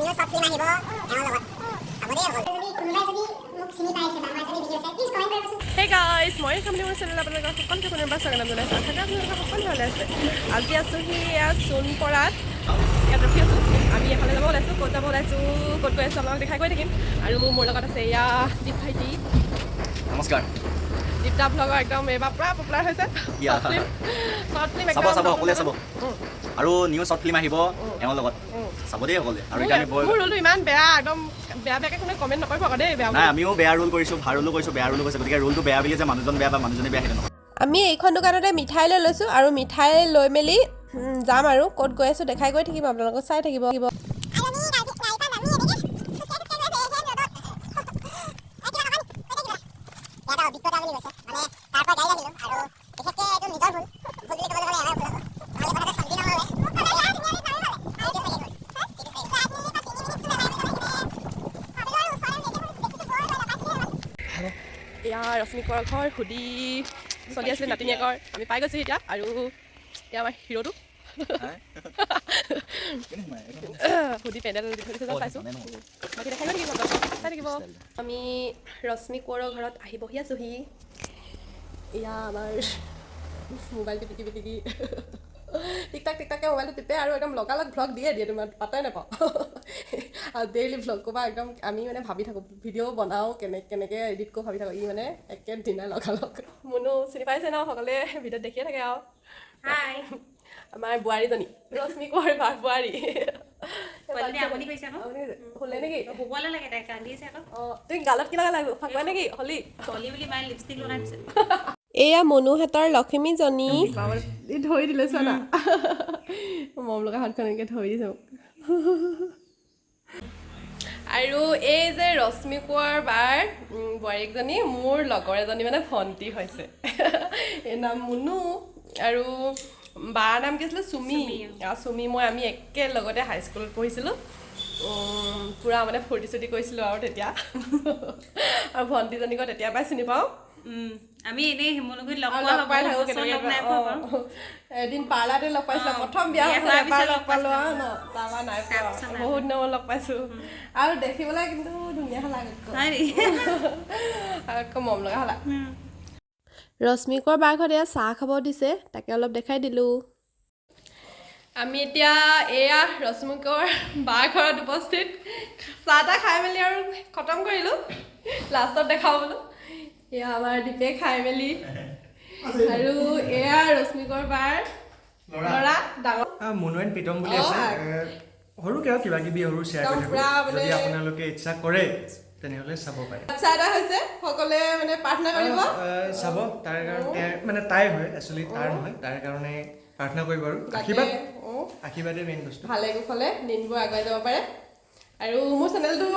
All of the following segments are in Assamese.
নিউ শ্বৰ্ট ফিল্ম আহিব এওঁৰ লগত, চাব দেই সকলো। যদি কোনোবাই যদি মোক চিনি পাইছে বা মই যদি ভিডিঅ' চাই, প্লিজ কমেণ্ট কৰিবচোন। হে গাইজ, মই কামলি, মোৰ চেনেল আপোনালোকৰ সকলোকে পুনৰবাৰ স্বাগতম জনাইছোঁ। আশা কৰোঁ আপোনালোকৰ সকলো ভালে আছে। আজি আছোঁহি এয়া চোনপৰাত, ইয়াত ৰখি আছোঁ। আমি এফালে যাব ওলাইছোঁ। ক'ত যাব ওলাইছোঁ, ক'ত গৈ আছোঁ, আপোনালোক দেখাই গৈ থাকিম। আৰু মোৰ লগত আছে এয়া দীপ ভাইটি। নমস্কাৰ। দীপদা ভ্লগৰ একদম এইবাৰ পূৰা পপুলাৰ হৈছে। Yeah. Short film, short film. চাব, চাব, সকলোৱে চাব। আৰু নিউ শ্বৰ্ট ফিল্ম আহিব এওঁৰ লগত, চাব দেই সকলোৱে। আৰু এতিয়া আমি মোৰ ৰোলটো ইমান বেয়া, একদম বেয়া। বেয়াকৈ কোনে কমেণ্ট নকৰিব আকৌ দেই, বেয়া। নাই, আমিও বেয়া ৰোল কৰিছোঁ, ভাল ৰোলো কৰিছোঁ, বেয়া ৰোলো কৰিছোঁ। গতিকে ৰোলটো বেয়া বুলি যে মানুহজন বেয়া বা মানুহজনী বেয়া, সেইটো নহয়। আমি এইখন দোকানতে মিঠাই লৈ লৈছোঁ আৰু মিঠাই লৈ মেলি যাম আৰু ক'ত গৈ আছোঁ দেখাই গৈ থাকিম, আপোনালোকক চাই থাকিব। আৰু আমি গাড়ী গাড়ীৰ পৰা নামি এনেকৈ খোজকাঢ়ি খোজকাঢ়ি গৈ আছে এই ৰ'দত। এই কিবা নকয় নি? কৈ দে কিবা। এটা অভিজ্ঞতা বুলি কৈছে, মানে তাৰ পৰা গাড়ী আহিলোঁ আৰু বিশেষকৈ এইটো নিজৰ ভুল, ভুল বুলি ক'বলৈ গ'লে এওঁৰ ভুল হ'ব। নহ'লে কথাটো শান্তি নহ'লে। এইটো চাগে ভুল। এইটো চাগে। 3 মিনিট বা 3 মিনিটটো। এয়া ৰশ্মি কোঁৱৰৰ ঘৰ। সুধি চলি আছিলে নাতিনীয়েকৰ। আমি পাই গৈছোঁ এতিয়া। আৰু এয়া আমাৰ হিৰ'টো। সুধি পেণ্ডেল দি থৈ দিছে যেন পাইছোঁ। বাকী দেখাই গৈ থাকিব, আপোনালোকক চাই থাকিব। আমি ৰশ্মি কোঁৱৰৰ ঘৰত আহি বহি আছোঁহি। এয়া আমাৰ মোবাইলটো পিটিকি পিটিকি টিক টাক টিক টাককৈ মোবাইলটো টিপে আৰু একদম লগালগ ভ্লগ দিয়ে দিয়ে, তোমাৰ পাত্তাই নাপাওঁ। আৰু ডেইলি ভ্লগ ক'বা একদম। আমি মানে ভাবি থাকোঁ ভিডিঅ' বনাওঁ কেনেকৈ এডিট কৰোঁ ভাবি থাকোঁ, ই মানে একেদিনাই লগালগ। মুনু চিনি পাইছে ন সকলোৱে, ভিডিঅ'ত দেখিয়ে থাকে। আৰু হাই। আমাৰ বোৱাৰীজনী, ৰশ্মি কোঁৱৰ বাৰ বোৱাৰী। পোৱালিজনী আমনি কৰিছে আকৌ। আমনি কৰিছে? শুলে নেকি? শুবলৈ লাগে, তাই কান্দি আছে আকৌ। অঁ, তুমি গালত কি লগালা? ফাকুৱা নেকি, হলি? হলি বুলি মায়ে লিপষ্টিক লগাই দিছে। এয়া মনুহঁতৰ লখিমীজনী। ধৰি দিলে, চোৱা না, মৰম লগা হাতখন এনেকৈ ধৰি দিছে মোক। আৰু এই যে ৰশ্মি কোঁৱৰ বাৰ বোৱাৰীকজনী মোৰ লগৰ এজনী মানে ভণ্টি হৈছে। এই নাম মুনু আৰু বাৰ নাম কি আছিলে? চুমি। চুমি, মই আমি একেলগতে হাইস্কুলত পঢ়িছিলোঁ। পূৰা মানে ফূৰ্তি চুৰ্তি কৰিছিলোঁ আৰু তেতিয়া। আৰু ভণ্টিজনীকো তেতিয়াৰ পৰাই চিনি পাওঁ। আমি এনেই শিমলুগুৰিত লগ আৰু পোৱা লগ পাই থাকোঁ বহুত বছৰ লগ কেতিয়াবা। নাই পোৱা বাৰু। এদিন পাৰ্লাৰতে লগ পাইছিলোঁ। প্ৰথম বিয়া বিয়া হৈছে হোৱাৰ এবাৰ পিছত লগ লগ পালোঁ পাইছিলোঁ। আৰু ন তাৰপৰা নাই পোৱা। তাৰপিছত নাই। বহুত দিনৰ মূৰত লগ পাইছোঁ আৰু দেখিবলৈ কিন্তু ধুনীয়া হ'ল আগতকৈ। হয় নেকি? আগতকৈ মৰম লগা হ'লা। ৰশ্মি কোঁৱৰ বাৰ ঘৰত এয়া চাহ খাব দিছে, তাকে অলপ দেখাই দিলোঁ। আমি এতিয়া এয়া ৰশ্মি কোঁৱৰ বাৰ ঘৰত উপস্থিত। চাহ তাহ খাই মেলি আৰু খতম কৰিলোঁ, লাষ্টত দেখাব বোলো। এয়া আমাৰ দীপে খাই মেলি আৰু এয়া ৰশ্মি কোঁৱৰ বাৰ ল'ৰা ডাঙৰ। মুনু এণ্ড প্ৰীতম বুলি আছে। সৰুকে আৰু কিবা কিবি সৰু শ্বেয়াৰ একদম কৰি পুৰা থাকোঁ। মানে যদি আপোনালোকে ইচ্ছা কৰে তেনেহ'লে চাব পাৰে। বাচ্ছা এটা হৈছে, সকলোৱে মানে প্ৰাৰ্থনা কৰিব। চাব তাৰ কাৰণে, মানে তাই হয় একচুৱেলি, তাৰ নহয়, তাৰ কাৰণে প্ৰাৰ্থনা কৰিব আৰু যাতে আশীৰ্বাদ। আশীৰ্বাদে মেইন বস্তু। ভালে কুশলে দিনবোৰ আগুৱাই যাব পাৰে। আৰু মোৰ চেনেলটো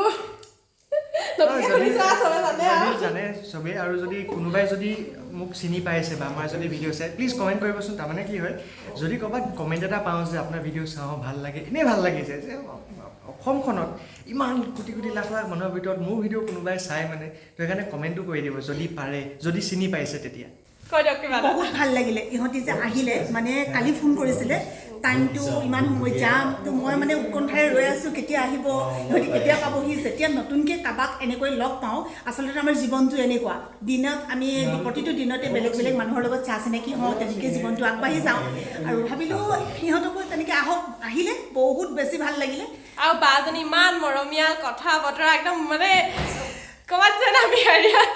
নতুনকৈ খুলিছোঁ আৰু চবে জানে আৰু। যদি জানে চবেই আৰু যদি কোনোবাই যদি মোক চিনি পাইছে বা আমাৰ যদি ভিডিঅ' চাই, প্লিজ কমেণ্ট কৰিবচোন। তাৰমানে কি হয়, যদি ক'ৰবাত কমেণ্ট এটা পাওঁ যে আপোনাৰ ভিডিঅ' চাওঁ, ভাল লাগে, এনেই ভাল লাগিছে যে অসমখনত ইমান কোটি কোটি লাখ লাখ মানুহৰ ভিতৰত মোৰ ভিডিঅ' কোনোবাই চাই, মানে তো সেইকাৰণে কমেণ্টটো কৰি দিব যদি পাৰে, যদি চিনি পাইছে তেতিয়া। কৈ দিয়ক কিবা এটা। বহুত ভাল লাগিলে ইহঁতি যে আহিলে। মানে কালি ফোন কৰিছিলে, টাইমটো ইমান সময়ত যাম। তো মই মানে উৎকণ্ঠাৰে ৰৈ আছোঁ, কেতিয়া আহিব ইহঁতি, কেতিয়া পাবহি। যেতিয়া নতুনকৈ কাৰোবাক এনেকৈ লগ পাওঁ, আচলতে আমাৰ জীৱনটো এনেকুৱা, দিনত আমি প্ৰতিটো দিনতে বেলেগ বেলেগ মানুহৰ লগত চা চিনাকি হওঁ, তেনেকৈ জীৱনটো আগবাঢ়ি যাওঁ। আৰু ভাবিলোঁ সিহঁতকো তেনেকৈ আহক, আহিলে বহুত বেছি ভাল লাগিলে। আৰু বাজনী ইমান মৰমীয়াল, কথা বতৰা একদম মানে ক'ৰবাত যেন আমি হেৰিয়াত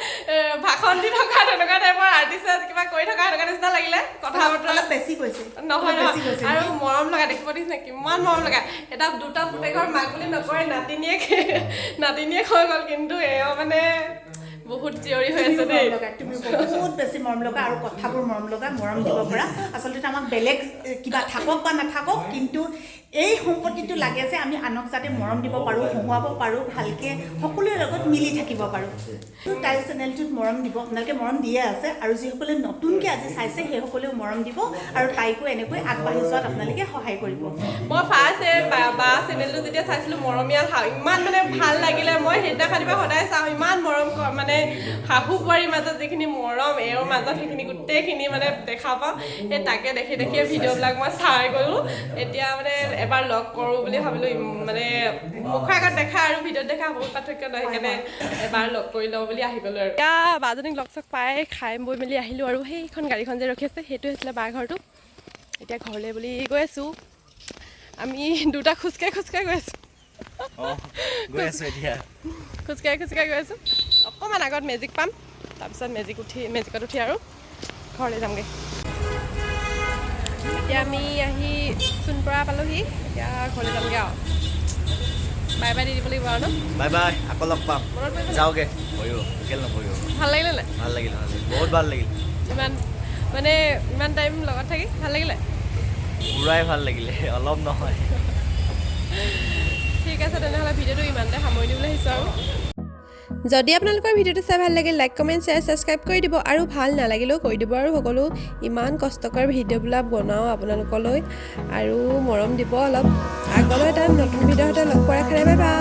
ভাষণ দি থকা তেনেকুৱা টাইপৰ, আৰ্টিষ্ট কিবা কৰি থকা সেনেকুৱা নিচিনা লাগিলে কথা বতৰা। অলপ বেছি কৈছে। নহয়। অলপ বেছি নহয়। কৈছে। আৰু মৰম লগা দেখিব দিছে, কিমান মৰম লগা। এটা দুটা পুতেকৰ মাক বুলি নকয়, নাতিনীয়েক নাতিনীয়েক হৈ গ'ল, কিন্তু এওঁ মানে বহুত জীয়ৰী হৈ আছে তুমিও দেই। মৰম লগা, তুমি বহুত বেছি মৰম লগা আৰু কথাবোৰ মৰম লগা, মৰম দিব পৰা। আচলতে আমাক বেলেগ কিবা থাকক বা নাথাকক, কিন্তু এই সম্পত্তিটো লাগে যে আমি আনক যাতে মৰম দিব পাৰোঁ, হহুৱাব পাৰোঁ, ভালকৈ সকলোৰে লগত মিলি থাকিব পাৰোঁ। তাইৰ চেনেলটোত মৰম দিব আপোনালোকে, মৰম দিয়ে আছে আৰু যিসকলে নতুনকৈ আজি চাইছে সেইসকলেও মৰম দিব আৰু তাইকো এনেকৈ আগবাঢ়ি যোৱাত আপোনালোকে সহায় কৰিব। মই ফাৰ্ষ্ট বা চেনেলটো যেতিয়া চাইছিলোঁ, মৰমীয়াল ইমান মানে ভাল লাগিলে। মই সেইদিনাখনিৰ পৰা সদায় চাওঁ। ইমান মৰম মানে শাহু বোৱাৰীৰ মাজত যিখিনি মৰম, এওঁৰ মাজত সেইখিনি গোটেইখিনি মানে দেখা পাওঁ। সেই তাকে দেখি দেখিয়ে ভিডিঅ'বিলাক মই চাই গ'লোঁ। এতিয়া মানে এবাৰ লগ কৰোঁ বুলি ভাবিলোঁ। মানে মুখৰ আগত দেখা আৰু ভিডিঅ'ত দেখা বহুত পাৰ্থক্য নহয়, সেইকাৰণে এবাৰ লগ কৰি লওঁ বুলি আহি গ'লোঁ। আৰু এতিয়া বাজনীক লগ চগ পাই খাই বৈ মেলি আহিলোঁ। আৰু সেইখন গাড়ীখন যে ৰখি আছে, সেইটো হৈছিলে বাৰ ঘৰটো। এতিয়া ঘৰলৈ বুলি গৈ আছোঁ। আমি দুটা খোজকাঢ়ি খোজকাঢ়ি গৈ আছোঁ। অঁ, গৈ আছোঁ এতিয়া। খোজকাঢ়ি খোজকাঢ়ি গৈ আছোঁ। অকণমান আগত মেজিক পাম, তাৰপিছত মেজিকত উঠি আৰু ঘৰলৈ যামগৈ। এতিয়া আমি আহি চোনপৰা পালোহি। এতিয়া ঘৰলৈ যামগৈ আৰু বাই বাই দি দিব লাগিব আৰু ন। বাই বাই, আকৌ লগ পাম। মনত পৰিব নাই? যাওঁগে। পৰিব, কেলৈ নপৰিব? ভাল লাগিলে নাই? ভাল লাগিল, ভাল লাগিল, বহুত ভাল লাগিল। ইমান মানে ইমান টাইম লগত থাকি ভাল লাগিলে? পুৰাই ভাল লাগিলে, অলপ নহয়। ঠিক আছে, তেনেহ'লে ভিডিঅ'টো ইমানতে সামৰি দিবলৈ আহিছোঁ আৰু। যদি আপোনালোকৰ ভিডিঅ'টো চাই ভাল লাগিল, লাইক, কমেণ্ট, শ্বেয়াৰ, ছাবস্ক্ৰাইব কৰি দিব আৰু ভাল নালাগিলেও কৰি দিব। আৰু সকলো ইমান কষ্টকৰ ভিডিঅ'বিলাক বনাওঁ আপোনালোকলৈ আৰু মৰম দিব অলপ। আগলৈ এটা নতুন ভিডিঅ'ৰ সৈতে লগ পোৱাৰ আশাৰে বাই বাই।